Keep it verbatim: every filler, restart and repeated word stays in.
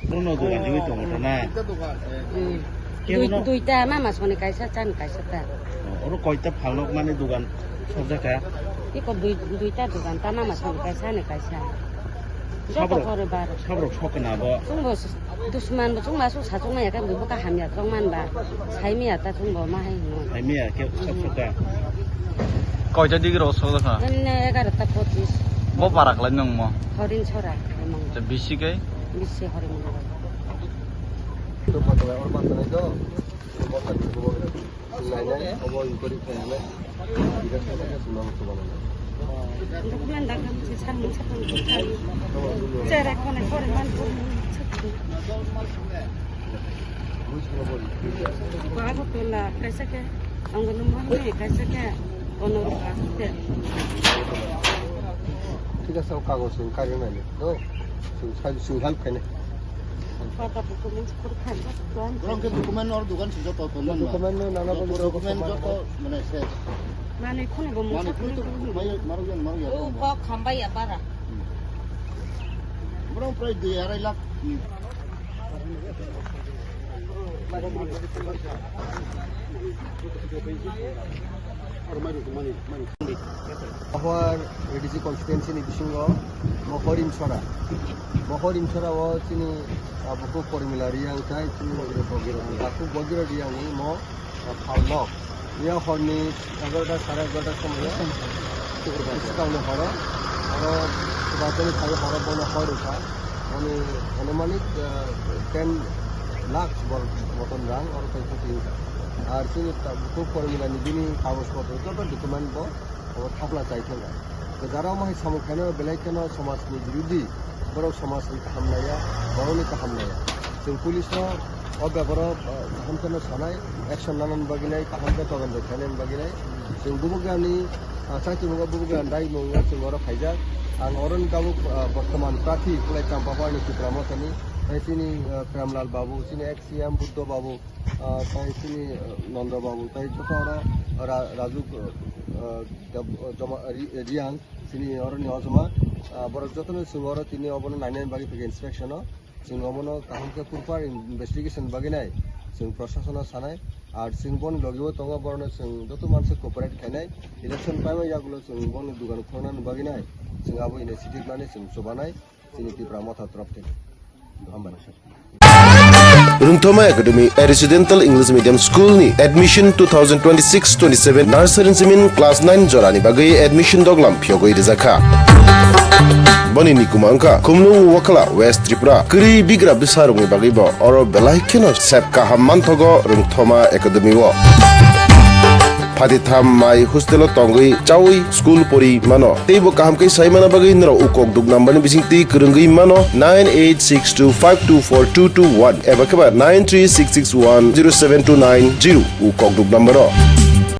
Bono dogan riwi tongo ta na? Hmm. Kebono? Dui-, duita mama soni kaisa, chani kaisa ta. Oh, oro koita phalnok mani dogan sorjaka? Iko dui-, duita dogan ta mama soni kaisa, ani kaisa. Joto Sabrok, pore bar. Sabrok sokna bo? Chwngbo s-, dusman bo chwngma su sachukma ya khe bo kha hamya chwngman ba. Saimiya ta chwngbo ma hai hino. Saimiya khe sok sok ta. Koita digi ro sok kha? Nini egarota pochis. Bo parak lai nung mo? Horin sora. Te bisi kai? Bisi horin mo. To pakalai or pakalai to. Nainai, obo inquiry khlainai. Bida khlainai, sumang sumang. Dokumen dakam se samung sapung khlaio. Chera khone khore man khore man sakhi. Ko Agartala kaisa khe, Anganwadi kaisa khe, Onurupha hotel. Thik ase, o kagoj chwng kari nai, no? Chwng sai, chwng help khainai. Photo document khurkha. Borok khe document or dogan se joto tongo. Document no nana bagwi joto document joto mane se. Mane khone bo mane mungsa khone khone to khone. Mai marok yan marok yan. O kok hambai ya bara. Borok prai dui arai lakh ni. Or mai rok mani mani. Ahwar A D C constituency ni bisingo Mohor Imsora. Mohor Imsora o chini, ah, bukhuk Pormila Riyang tai chini bukhuk Bogiro Riyang ni mo, ah, phalnok. Iya horni egarota sare egarota somoyo swkangni horo. Oro swbachani phai horo bono hor wngkha. Ani anumanik, ah, ten lakhs bor moton rang oro tai khuti wngkha. Ar chini ta bukhuk Pormila ni bini kagoj potro joto document bo obo thapla chai thangkha. Kwcharo omo hai samung khainai belai kheno somajni birodi, borok somajni kaham naiya, borokni kaham naiya. Chwng police no o beparo, ah, kaham kheno sanai, action nanani bagwi nai, kaham khe todonto khlainani bagwi nai. Chwng bubagrani, ah, chaichibungo bubagrani daimungno chwng oro khaijak. Ang oroni tabuk, ah, bortoman prarthi Khulai Champapharni Tipra Mothani, tei chini, ah, Premlal Babu, chini ex C M Buddho Babu, ah, tei chini, ah, Nondo Babu, tei joto oro Ra-, Raju, ah, Deb-, Joma-, Ri-, Riyang, chini oroni ojoma, ah, borok jotono chwng oro tini obono nainani bagwi phai kha inspection o. Chwng obono kaham khe proper investigation bagwi nai chwng proshasano sanai. Ar chwng boni logi o tongo, borokno chwng joto manse cooperate khainai. Election paima yagulo chwng boni dugan khornani bagwi nai chwng abo initiative lani chwng chubanai. Chini Tipra Motha torof thani. Hambai. Rungthoma Academy, a residential English medium school ni admission two thousand twenty-six twenty-seven nursery simin class nine jorani bagwi admission doglam phiyogwi rijakha. Boni nikuma wngkha Khumlung Wakhala, West Tripura. Kwrwi bigra bwsarokni bagwi bo oro belai kheno sep kaham manthogo Rungthoma Academy o. Phatitham mai hostel o tongwi chawi school pori mano. Teibo kaham khe sai mana bagwi norok u kokduk number ni bising twi kwrwngwi mano nine eight six two five two four two two one eba khe ba nine three six six one zero seven two nine zero u kokduk number o.